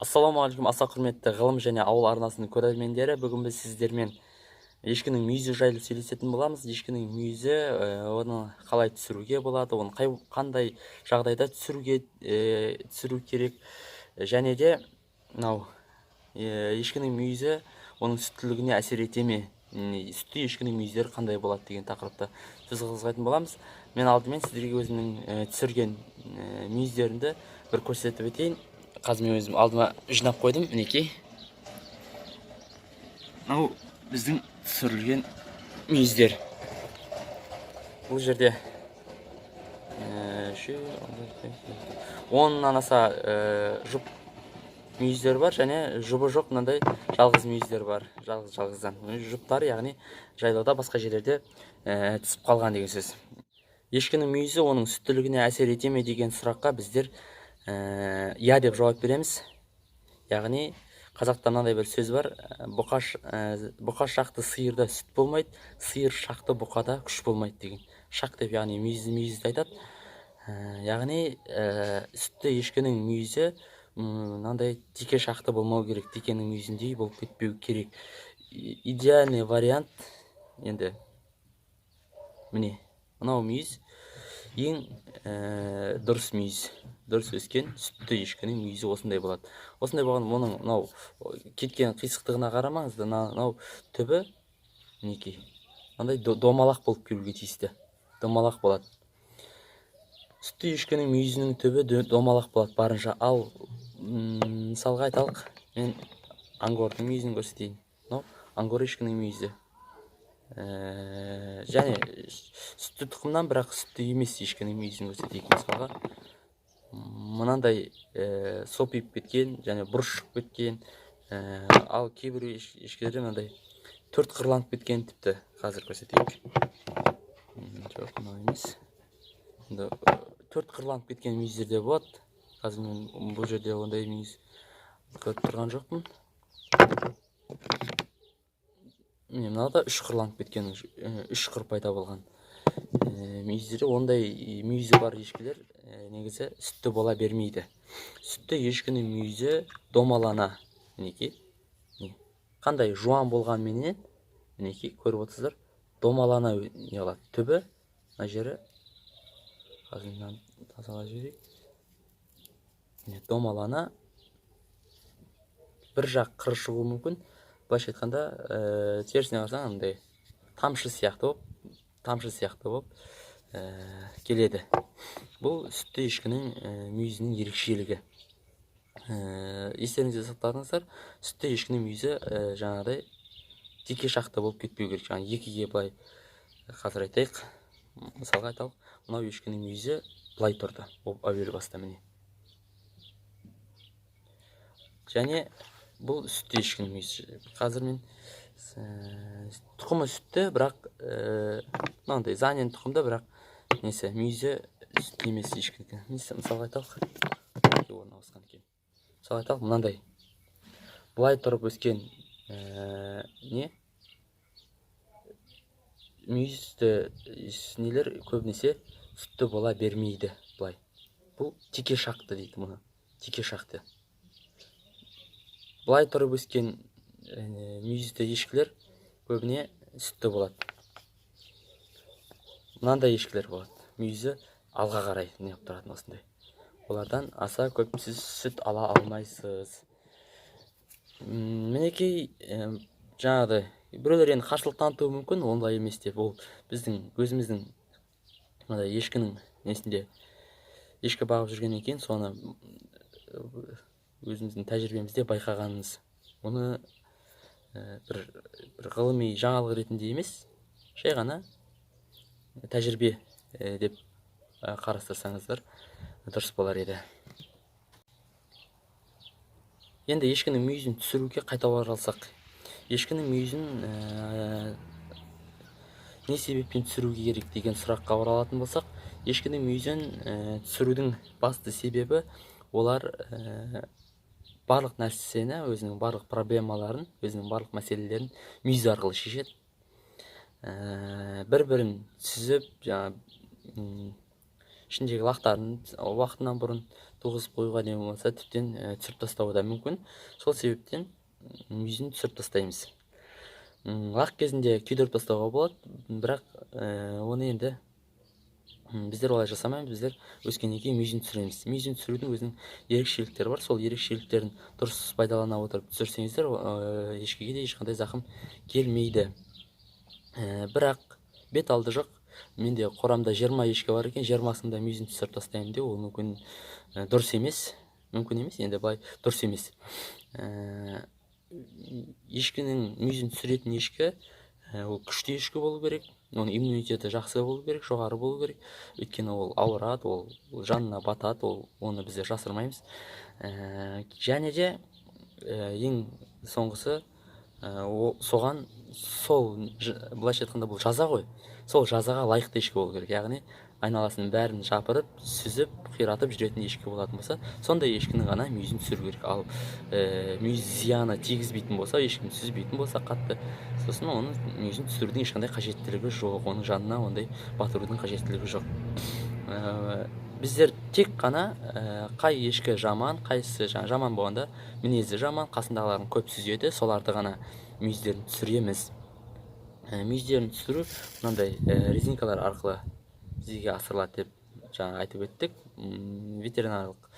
Ассалаумағалейкум, аса құрметті Ғылым және ауыл арнасының көрермендері! Бүгін біз сіздермен ешкінің мүйізі жайлы сөйлесетін боламыз. Ешкінің мүйізі, оны қалай түсіруге болады, оны қандай жағдайда түсіру керек және де мынау ешкінің мүйізі оның сүттілігіне әсер ете ме, сүтті ешкінің мүйіздері қандай болады деген тақырыпта сөз қозғайтын боламыз. Мен алдымен сіздерге өзімнің түсірген мүйіздерімді бір көрсетіп өтейін. Қазір мен өзім алдыма жинап қойдым. Мінекей, мынау біздің түсірілген мүйіздер. Бұл жерде 10-нан аса жұп мүйіздер бар және жұбы жоқ мынандай жалғыз мүйіздер бар, жалғыз жалғыздан жұптар, яғни жайлауда, басқа жерлерде түсіп қалған деген сөз. Ешкінің мүйізі оның сүттілігіне әсер ете ме деген сұраққа біздер иә деп жауап береміз. Яғни қазақта мынандай бір сөз бар: бұқа шақты сиырда сүт болмайды, сиыр шақты бұқада күш болмайды деген. Шақ деп, яғни мүйізді айтады. Яғни сүтті ешкінің мүйізі мынандай теке шақты болмау керек, текенің мүйізіндей болып кетпеу керек. Идеальный вариант енді міне, мынау мүйіз ең дұрыс мүйіз. Дұрыс өскен сүтті ешкінің мүйізі осындай болады. Осындай болған, оның мынау кеткен қисықтығына қарамаңыз. Мынау түбі, мінекей, мынандай домалақ болып келуге тиісті, домалақ болады. Сүтті ешкінің мүйізінің түбі домалақ болады барынша. Ал мысалға айталық, мен ангордың мүйізін көрсетейін. Мынау ангор ешкінің мүйізі, және сүтті тұқымнан, бірақ сүтті емес ешкінің мүйізін көрсетейік. Мысалға, мынандай сопиып кеткен және бұрыш шығып кеткен, ал кейбір ешкілерде мынандай төрт қырланып кеткен тіпті. Қазір көрсетейік. Жоқ, мынау емес. Енді төрт қырланып кеткен мүйіздер де болады. Қазір мен бұл жерде ондай мүйіз көріп тұрған жоқпын. Міне, мынау да үш қырланып кеткен, үш қыр пайда болған мүйіздері. Ондай мүйізі бар ешкілер негізі сүтті бола бермейді. Сүтті ешкінің мүйізі домалана, мінекей, міне, қандай жуан болғанменен, мінекей, көріп отырсыздар, домалана не қылады түбі, мына жері. Қазір мынаны тазалап жіберейік. Міне, домалана, бір жақ қыры шығуы мүмкін. Былайша айтқанда, терісіне қарасаң, андай тамшы сияқты болып келеді. Бұл сүтті ешкінің мүйізінің ерекшелігі. Естеріңізде сақтаңыздар, сүтті ешкінің мүйізі жаңағыдай теке шақты болып кетпеу керек. Жаңағы екіге былай, қазір айтайық, мысалға айталық, мынау ешкінің мүйізі былай тұрды әуел баста, міне. Және бұл сүтті ешкінің мүйізі. Қазір мен тұқымы сүтті, бірақ мынандай занен тұқымды, бірақ несі, мүйізі сүтті емес ешкінікі. Мысалға айталық, орын ауысқан екен. Мысалға айталық, мынандай былай тұрып өскен не мүйізді нелер көбінесе сүтті бола бермейді былай. Бұл теке шақты дейді мұны, теке шақты. Былай тұрып өскен мүйізді ешкілер көбіне сүтті болады. Мынандай ешкілер болады, мүйізі алға қарай не қылып тұратын осындай. Олардан аса көп сіз сүт ала алмайсыз. Мінекей, жаңағыдай біреулер енді қарсылық танытуы мүмкін, ондай емес деп. Ол біздің өзіміздің мынандай ешкінің несінде, ешкі бағып жүргеннен кейін, соны өзіміздің тәжірибемізде байқағанымыз. Оны бір ғылыми жаңалық ретінде емес, жай ғана тәжірибе деп қарастырсаңыздар, дұрыс болар еді. Енді ешкінің мүйізін түсіруге қайта оралсақ, ешкінің мүйізін не себеппен түсіруге керек деген сұраққа оралатын болсақ, ешкінің мүйізін түсірудің басты себебі: олар барлық нәрсені, өзінің барлық проблемаларын, өзінің барлық мәселелерін мүйіз арқылы шешеді. Бір бірін сүзіп, жаңа ішіндегі лақтарын уақытынан бұрын туғызып қоюға не болмаса тіптен түсіріп тастауы да мүмкін. Сол себептен мүйізін түсіріп тастаймыз. Лақ кезінде күйдіріп тастауға болады, бірақ оны енді біздер олай жасамаймыз. Біздер өскеннен кейін мүйізін түсіреміз. Мүйізін түсірудің өзінің ерекшеліктері бар. Сол ерекшеліктерін дұрыс пайдалана отырып түсірсеңіздер, ешкіге де ешқандай зақым келмейді. Бірақ бет алды жоқ. Менде қорамда 20 ешкі бар екен, 20-сын да мүйізін түсіріп тастаймын деу ол мүмкін, дұрыс емес. Мүмкін емес, енді былай дұрыс емес. Ешкінің мүйізін түсіретін ешкі, ол күшті ешкі болу керек, оның иммунитеті жақсы болу керек, жоғары болу керек. Өйткені ол ауырады, ол жанына батады, оны біздер жасырмаймыз. Және де, ең соңғысы, соған сол, былайша айтқанда бұл жаза ғой, сол жазаға лайықты ешкі болу керек. Яғни айналасының бәрін жапырып, сүзіп, қиратып жүретін ешкі болатын болса, сондай ешкінің ғана мүйізін түсіру керек. Ал мүйіз зияны тигізбейтін болса, ешкім сүзбейтін болса қатты, сосын оның мүйізін түсірудің ешқандай қажеттілігі жоқ, оның жанына ондай батырудың қажеттілігі жоқ. Біздер тек қана қай ешкі жаман, қайсысы жаман болғанда мінезі жаман, қасындағыларын көп сүзеді, соларды ғана мүйіздерін түсіреміз. Мүйіздерін түсіру мынандай резинкалар арқылы жүзеге асырылады деп жаңа айтып өттік. Ветеринарлық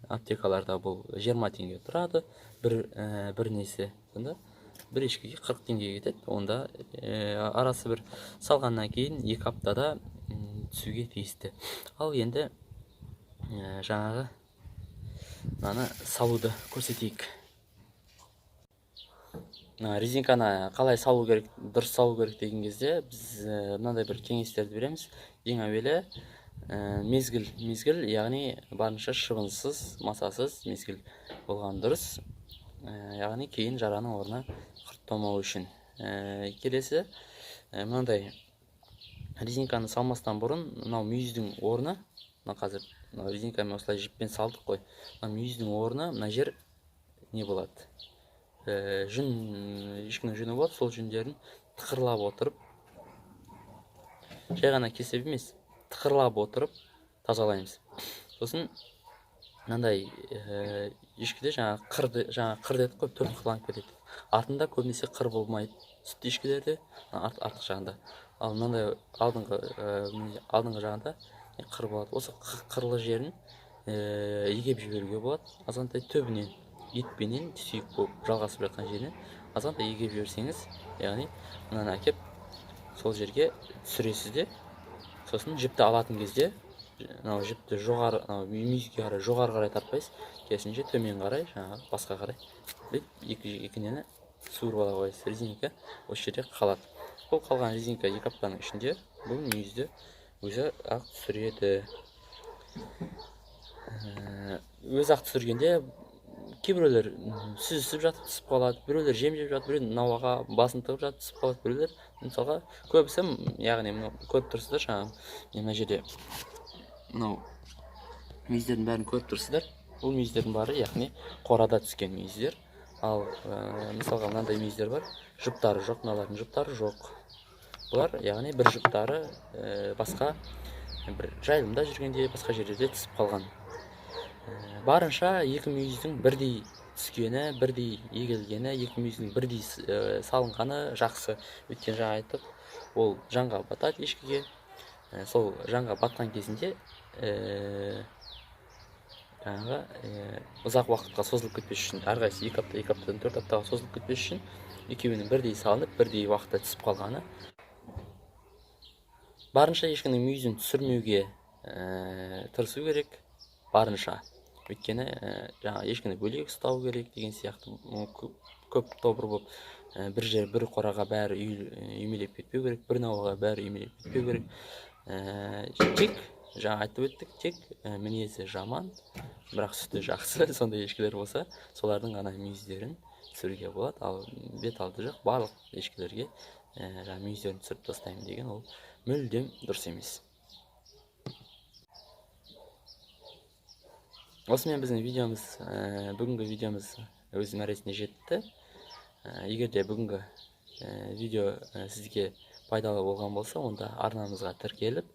аптекаларда бұл 20 теңге тұрады, бір несі, сонда бір ешкіге 40 теңге кетеді. Онда арасы бір салғаннан кейін 2 аптада түсуге тиісті. Ал енді жаңағы мынаны салуды көрсетейік. Мына резинканы қалай салу керек, дұрыс салу керек деген кезде біз мынандай бір кеңестерді береміз. Ең әуелі, мезгіл, яғни барынша шыбынсыз, масасыз мезгіл болған дұрыс. Яғни кейін жараның орнына құрттамау үшін. Келесі, мынандай резинканы салмастан бұрын мынау мүйіздің орны, мына қазір мынау резинкамен осылай жіппен салдық қой, мына мүйіздің орны мына жер не болады? Жүн, ешкінің жүні болады, сол жүндерін тықырлап отырып, жай ғана кесіп емес, тықырлап отырып тазалаймыз. Сосын мынандай ешкіде жаңа қырды, жаңа қыр дедік қой, төрт қырланып кетеді. Артында көбінесе қыр болмайды сүтті ешкілерде, артқы жағында. Ал мынандай алдыңғы жағында қыр болады. Осы қырлы жерін егеп жіберуге болады. Азғантай түбінен, етпенен сүйек болып жалғасып жатқан жерінен азғантай егеп жіберсеңіз, яғни мынаны әкеп сол жерге түсіресіз де, сосын жіпті алатын кезде мынау жіпті жоғары, мынау мүйізге қарай жоғары қарай тартпайсыз, керісінше төмен қарай, жаңағы басқа қарай бүйтіп екі нені суырып ала қоясыз. Резинка осы жерде қалады. Бұл қалған резинка 2 аптаның ішінде бұл мүйізді өзі ақ түсіреді. Өзі ақ түсіргенде кейбіреулер сүзісіп жатып түсіп қалады, біреулер жем жеп жатып, біреулер науаға басын тығып жатып түсіп қалады, біреулер мысалға көбісі, яғни мынау көріп тұрсыздар, жаңағы мен мына жерде мынау мүйіздердің бәрін көріп тұрсыздар. Бұл мүйіздердің бәрі, яғни қорада түскен мүйіздер. Ал мысалға мынандай мүйіздер бар, жұптары жоқ, мыналардың жұптары жоқ. Бұлар, яғни бір жұптары басқа бір жайылымда жүргенде басқа жерлерде түсіп қалған. Барынша екі мүйіздің бірдей түскені, бірдей егілгені, екі мүйіздің бірдей салынғаны жақсы. Өйткені жаңа айттық, ол жанға батады ешкіге. Сол жанға батқан кезінде жаңағы ұзақ уақытқа созылып кетпес үшін, әрқайсысы 2 апта, 2 аптадан 4 аптаға созылып кетпес үшін екеуінің бірдей салынып, бірдей уақытта түсіп қалғаны. Барынша ешкінің мүйізін түсірмеуге тырысу керек, барынша. Өйткені жаңа ешкіні бөлек ұстау керек деген сияқты, көп тобыр болып, бір жер, бір қораға бәрі үймелеп кетпеу керек, бір науаға бәрі үймелеп кетпеу керек. Тек жаңа айтып өттік, тек мінезі жаман, бірақ сүті жақсы сондай ешкілер болса, солардың ғана мүйіздерін түсіруге болады. Ал бет алды жоқ барлық ешкілерге жаңа мүйіздерін түсіріп тастаймын деген ол мүлдем дұрыс емес. Осымен біздің видеомыз, бүгінгі видеомыз өз мәресіне жетті. Егер де бүгінгі видео сізге пайдалы болған болса, онда арнамызға тіркеліп,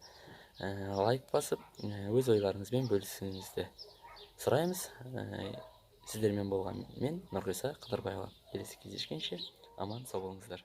лайк басып, өз ойларыңызбен бөлісіңізді. сұраймыз. Сіздермен болған мен, Нұрғиса Қыдырбайұлы. Келесі кездескенше аман сау болыңыздар.